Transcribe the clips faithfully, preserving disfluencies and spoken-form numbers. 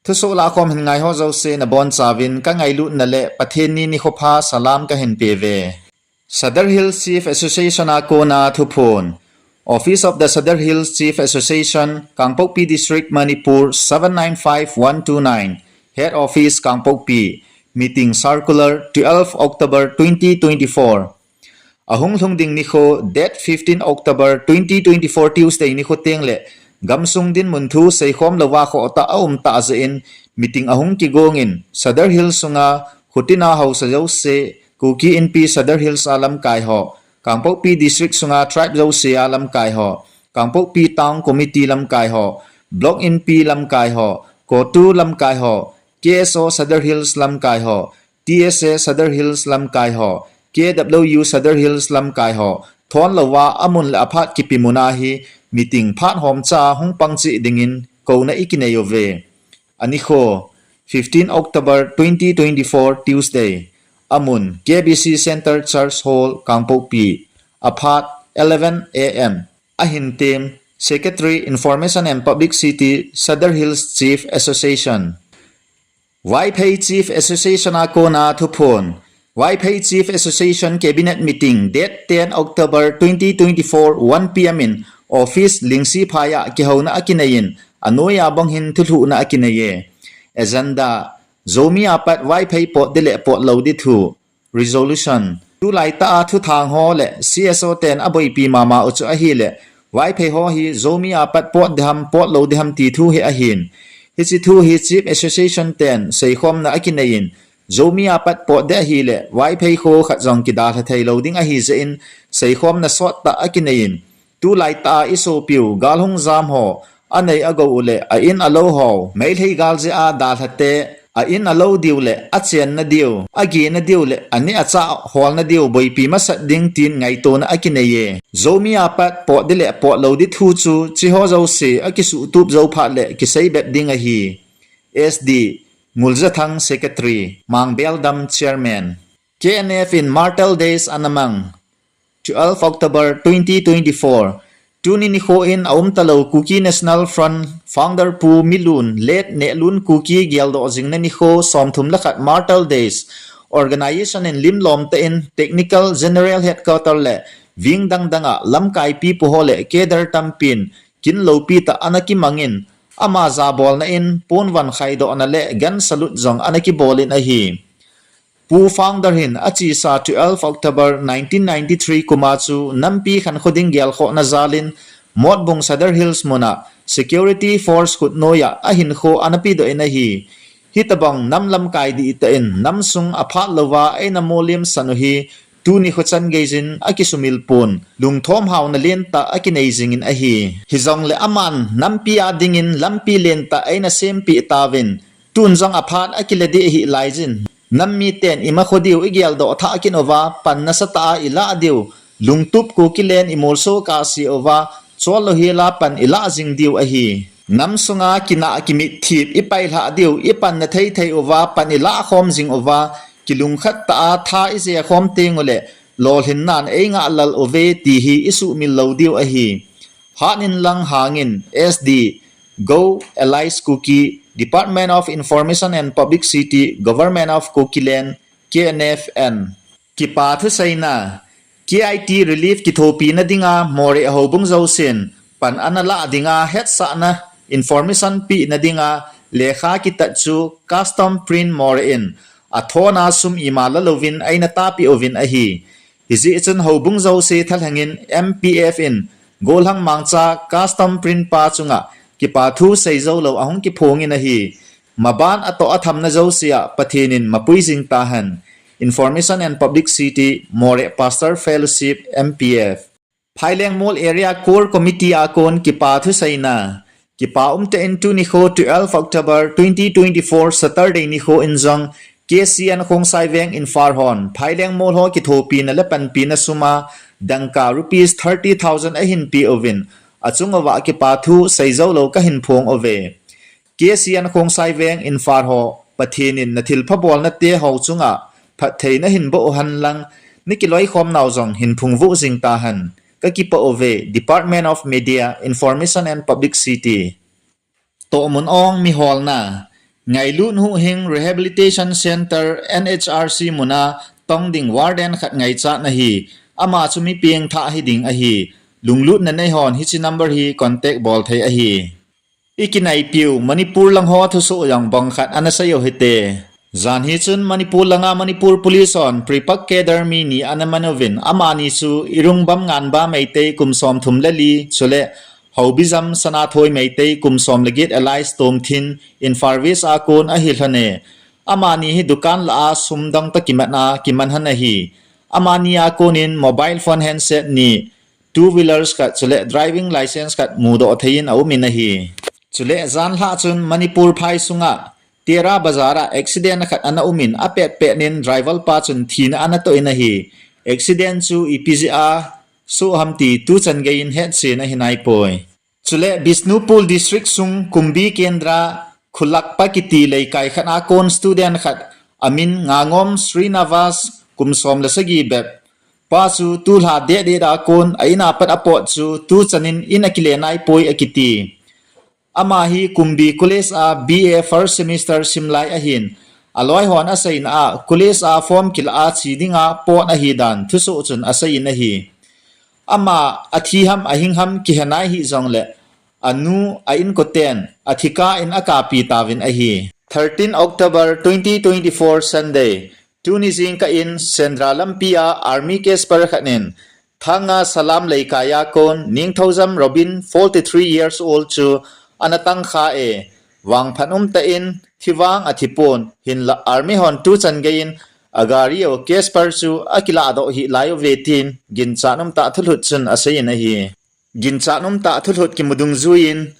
Thusoh lahkhom hin ngaiho jouse nabonchauvin kangailutna le Pathen ni nikho pha salam kahin peuve. Sadar Hills Chief Association a kona thuphon. Office of the Sadar Hills Chief Association, Kangpokpi District, Manipur, seven nine five one two nine. Head Office, Kangpokpi. Meeting Circular, twelve October twenty twenty-four. Ahung lhung ding nikho, date fifteen October twenty twenty-four, Tuesday nikho tengle gamsung dinmun thu seikhom louva khohtah a um tah jeh in meeting ahung kigong in, Sadar Hills sunga khutina haosa jouse, Kuki Inpi Sadar Hills a lamkai ho, Kangpokpi District sunga tribe jouse a lamkai ho, Kangpokpi Town Committee lamkai ho, Block Inpi lamkai ho, CoTU lamkai ho, K S O Sadar Hills lamkai ho, T S A Sadar Hills lamkai ho, K W U Sadar Hills lamkai ho, thon louva amun le aphat kipe muna hi meeting phat homcha hung pang cheh dingin kouna ikinei uve. Anikho, fifteen October twenty twenty-four, Tuesday. Amun, K B C Center Church Hall, Kangpokpi. Aphat, eleven A M. Ahin tem, Secretary, Information and Publicity, Sadar Hills Chief Association. Vaiphei Chief Association a kona thuphon. Vaiphei Chief Association Cabinet Meeting, date ten October twenty twenty-four, one P M in office Lingsi Phai a kihouna akinei in, anoiya bang hin thulhuhna akinei e. Agenda, Zomi apat Vaiphei potdi le potlou di thu. Resolution. Tulaitah a thuthang ho le C S O ten aboipi mama u chu ahile, Vaiphei ho hi Zomi apat potdi ham potlou di ham ti thu hi ahin. Hiche thu hi Chief Association ten seikhomna akinei in, Zomi apat potdi ahile, Vaiphei kho khat jong kidalha theilou ding ahi jeh in, seikhomna sottah akinei in, tulaitah a isopiu, gal hung jam ho, anei agou u le, a in alou ho, Meitei gal jeh a dalha te, a in alou diu le, achenna diu, agena diu le, aneh achah holna diu, boipi masat ding tin ngaitona akinei e. Zomi apat potdi le potlou di thu chu, hicheho jouse, akisuhtup jou phat le, kiseibep ding ahi. S D, Nguljathang Secretary, Mangbel Dam Chairman. K N F in Martyr Days ana mang. Twelve October twenty twenty-four. Tuni nikho in aumtalou Kuki National Front founder Pu Milun, late Nehlun Kuki geldoh jingna nikho somthum le khat Martyr Days. Organization in limlom tah in Technical General Headquarter le veng dang dang a lamkai pipu ho le cadre tampin kin loupi tah ana kimang in, ama jabolna in ponvan khaidohna le gun salute jong ana kibol in ahi. Pu Founder hin achesa twelve October nineteen ninety-three kum a chu nampi khankho ding gelkhohna jal in Motbung Sadar Hills mun a Security Force khutnoi a ahinkho ana pedoh in ahi. Hitobang nam lamkai dihtah in namsung aphat louva eina molimsan u hi tuni kho chan geijin akisumil pon, lungthom haona lentah akinei jingin ahi. Hijongle aman nampi a dingin lampi lentah eina sempeh tauvin, tun jong aphat akile ding ahi laijin, nam miten ima kho diu igeldoh thah kit uva, pan nasatah a ilah diu, lungtup Kukiland imolso kahse uva, chollou hel a pan ilah jing diu ahi. Namsunga kinah kimitthip ipailhah diu, ipanna thei thei uva, pan ilah khom jing uva, kilungkhat tah a tha ije khom teng ule, lolhinnan eingah lel uve ti hi isuhmil lou diu ahi. Hatnin lang hangin S D, Go Allies Kuki, Department of Information and Publicity, Government of Kukiland, K N F N. Kipa thuseina, K I T relief kithopina dinga Moreh houbung jousen pan ana lah dinga hetsahna information pehna dinga lekha kitat chu Custom Print Moreh in athona sum ima lalouvin eina tahpeh uvin ahi. Hijeh chun houbung jouse thalhengin M P F in gollhang mangcha Custom Print pa chunga kipa thu seijou lou ahung kiphongin ahi. Maban atoh athamna jouse a Pathen in mapui jing tahen. Information and Publicity, Moreh Pastor Fellowship, M P F. Phailengmol Area Core Committee a kon kipa thuseina. Kipa umtah in tuni kho twelve October twenty twenty-four Saturday nikho in jong K C N Khongsai Veng Imphal hon Phailengmol ho kithopina le panpina suma dangka rupees thirty thousand ahin peuvin, achung uva kipa thu seijou lou kahin phong uve. K C N Khongsai Veng Imphal ho, Pathen in nathilpha bolna te ho chunga phattheina hin boh uhen lang, nakiloikhom nau jong hin phungvuh jing tahen. Kakipah uve. Department of Media, Information and Publicity. Tohmun ong miholna. Ngailut Huhhing Rehabilitation Center, N H R C muna tong ding warden khat ngaichat ahi. Ama chu mi pengthah hiding ahi. Lunglutna neihon hiche number hi contact bol thei ahi. Ikinaipiu Manipur lang ho thusoh jong bang khat ana seiyu hite. Jan hi chun Manipur langa Manipur Police hon Pripak Kedar mi ni ana manuvin, amani chu Irungbam Nganba Meitei kum som thum le li, chule Hobijam Sanathoi Meitei kum som le get alias Tomthin, Imphal West a kon ahi lhone. Amani hi dukan lah a sum dang tah kiman a kiman lhon ahi. Amani a konin mobile phone handset ni, two wheelers khat chule driving license khat mudoh thei in aumin ahi. Chule janlhah chun Manipur phai sunga Tera Bazar a accident khat ana umin apet pet in driver pa chun thina ana toh in ahi. Accident chu ipi jeh a soh ham ti tuchan geiyin hetchen ahi naipoi. Chule Bishnupur District sung Kumbi Kendra Khulakpa kiti leikai khat a kon student khat amin Ngangom Srinivas kum som le sagi bep pa chu tulha deh deh a kon a in a pat apot chu tuchan in in akile naipoi akiti. Ama hi Kumbi College a B A first semester simlai ahin, aloi hon aseina a college a form kilah a che dinga pot ahi dan thusoh chun aseiyin ahi. Ama athi ham ahing ham kihe nai hih jongle anu a inkoten athi kah in akapi tauvin ahi. Thirteen October twenty twenty-four Sunday, tuni jingkah in Sendra lampi a Army Casper khat in Thanga Salam leikai a kon Ningthoujam Robin, forty-three years old chu ana tangkha e. Vangphat umtah in thi vang athipon, hinlah Army hon tuchan geiyin agari u Casper chu akiladoh hih lai uve tin ginchat umtah thulhut chun aseiyin ahi. Ginchat umtah thulhut kimu dungjuiyin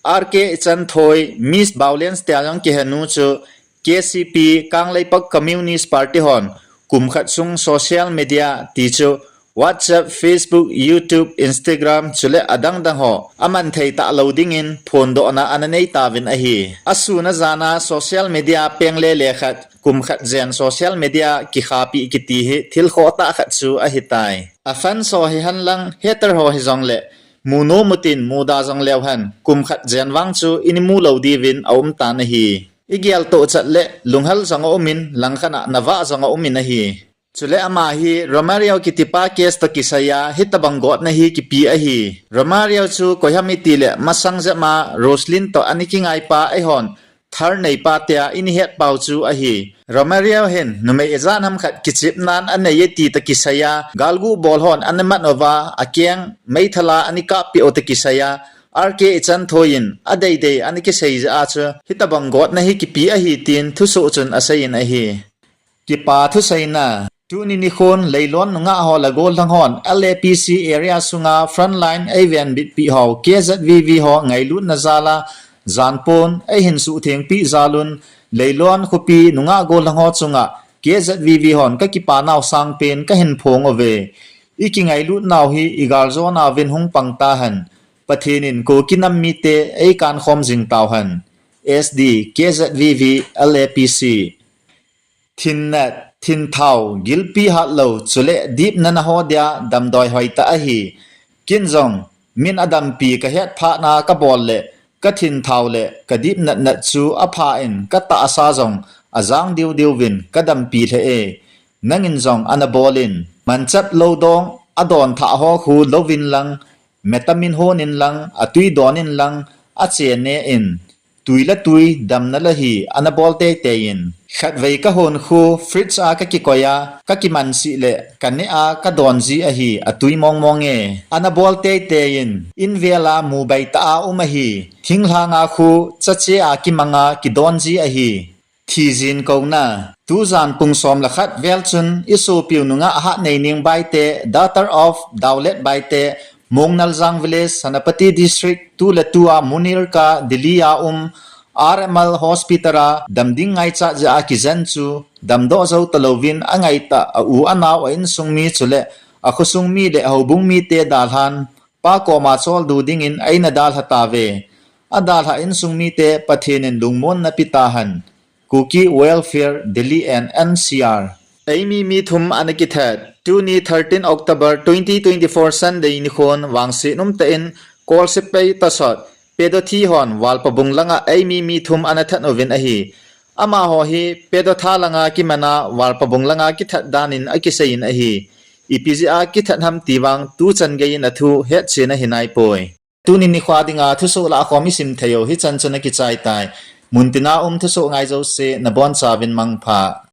R K Ichanthoi, Miss Violence tia jong kihenu chu K C P, Kangleipak Communist Party hon kum khat sung social media ti chu WhatsApp, Facebook, YouTube, Instagram chule adang dang ho aman thei talou dingin phondohna ana nei tauvin ahi. Asun ajan a social media peng lele khat, kum khat jen social media kikhapi kiti hi thil khohtah khat chu ahitai. A fans ho hihen lang, hater ho hijongle, mu nom utin, muda jong leu hen, kum khat jen vang chu ini mu lou diuvin aumtan ahi. Igel toh chat le lunghel jong aumin, langkhat a navah jong aumin ahi. Chule ama hi Romario kitipa case toh kisaiya hitobang gotna hi kipe ahi. Romario chu koiham itile masang jep a Roslyn toh ana kingaipa eihon thar neipa tia ini hetpau chu ahi. Romario hin numei ijat ham khat kichepnan anei e ti toh kisaiya, galgu bol hon ana mat uva, akeng meithal a ana kappeh u toh kisaiya, R K Ichanthoi in adeidei ana kisei jeh a chu hitobang gotna hi kipe ahi tin thusoh chun aseiyin ahi. Kipa thuseina. Tuni nikhon Leilon nungah ho le gollhang hon L A P C area sunga frontline eivenbitpi ho K Z V V ho ngailutna jal a janpon eihin suhthengpi jal un, Leilon khopi nungah gollhang ho chunga K Z V V hon kakipa nau sangpen kahin phong uve. Ikingailut nau hi igaljona uvin hung pang tahen. Pathen in Kuki nam mite eikankhom jing tauhen. S D, K Z V V, L A P C. Thinnat, thinthao, gilpi hatlou, chule dipnatna ho dia damdoi hoitah ahi. Ken jong, min adampi kahet phatna kabol le, kathinthao le, kadipnatnat chu apha in, katahsa jong ajang diu diuvin kadampi lheh e. Nangin jong ana bol in, manchah lou dong, adon thah ho khu louvin lang, metamin hon in lang, atui don in lang, ache ne in, tui le tui, damna le hi ana bol teitei in. Khatvei kahon khu fridge a kakikoi a, kakimansih le kaneh a kadon ji ahi, atui mongmong e. Ana bol teitei in, invel a mubai tah a um ahi. Thinglhang a khu chache a kimang a kidon ji ahi. Thijin kouna. Tujan pung som le khat vel chun isopiu nungah Hatneining Baite, daughter of Daulet Baite, Mongnaljang Village, Senapati District, tuletu a Munirka, Delhi a um, R M L Hospital a damding ngaichat jeh a kijen chu damdoh jou talouvin angaitah a u anao a insung mi chule akhosung mi le houbung mite dalhan pa koma choldo dingin eina dalha tauve. Adalhah insung mite Pathen in lungmonna pe tahen. Kuki Welfare, Delhi and N C R. Eimi mi thum ana kithat. Tuni thirteen October twenty twenty-four Sunday nikhon vangset umtah in Kolsepei Tasot Pedo thi hon Valpabung langa eimi mi thum ana that uvin ahi. Amaho hi Pedo tha langa kimana Valpabung langa kithat danin akiseiyin ahi. Ipi jeh a kithat ham ti vang tuchan geiyin athu hetchen ahi naipoi. Tuni nikho dinga thusoh lahkhom isim thei u hichan chun akichai tai. Muntina um thusoh ngai jouse nabonchauvin mangpha.